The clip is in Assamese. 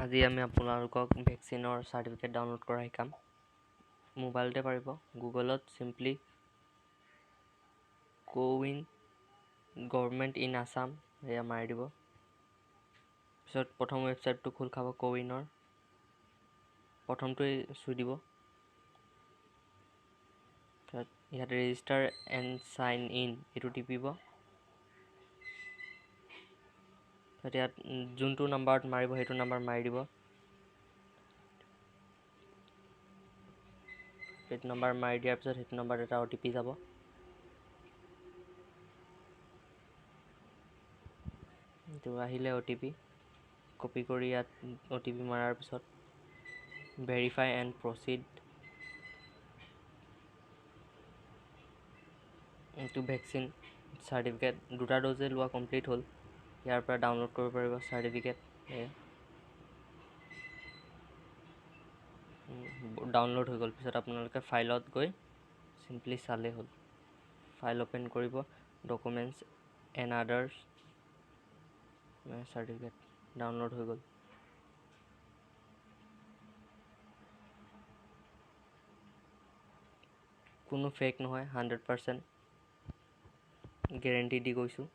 আজি আমি আপোনালোকক ভেকচিনৰ চাৰ্টিফিকেট ডাউনলোড কৰা শিকাম। মোবাইলতে পাৰিব। গুগলত simply CoWIN government in Assam এয়া মাৰি দিব। পিছত প্ৰথম ৱেবছাইটটো খোল খাব, কোৱিনৰ প্ৰথমটোৱে চুই দিব। তাৰপিছত ইয়াত ৰেজিষ্টাৰ এণ্ড চাইন ইন এইটো টিপিব। তাৰপিছত ইয়াত যোনটো নাম্বাৰত মাৰিব সেইটো নাম্বাৰ মাৰি দিব। সেইটো নাম্বাৰ মাৰি দিয়াৰ পিছত সেইটো নাম্বাৰত এটা অ' টি পি যাব। এইটো আহিলে অ' টি পি কপি কৰি ইয়াত অ' টি পি মৰাৰ পিছত ভেৰিফাই এণ্ড প্ৰচিড। এইটো ভেকচিন চাৰ্টিফিকেট দুটা ড'জে লোৱা কমপ্লিট হ'ল। ইয়াৰ পৰা ডাউনলোড কৰিব পাৰিব চাৰ্টিফিকেট। ডাউনলোড হৈ গ'ল। পিছত আপোনালোকে ফাইলত গৈ চিম্পলি চালেই হ'ল। ফাইল অ'পেন কৰিব, documents and others, certificate download হৈ গ'ল। কোনো ফেক নহয়, 100% গেৰেণ্টি দি কৈছোঁ।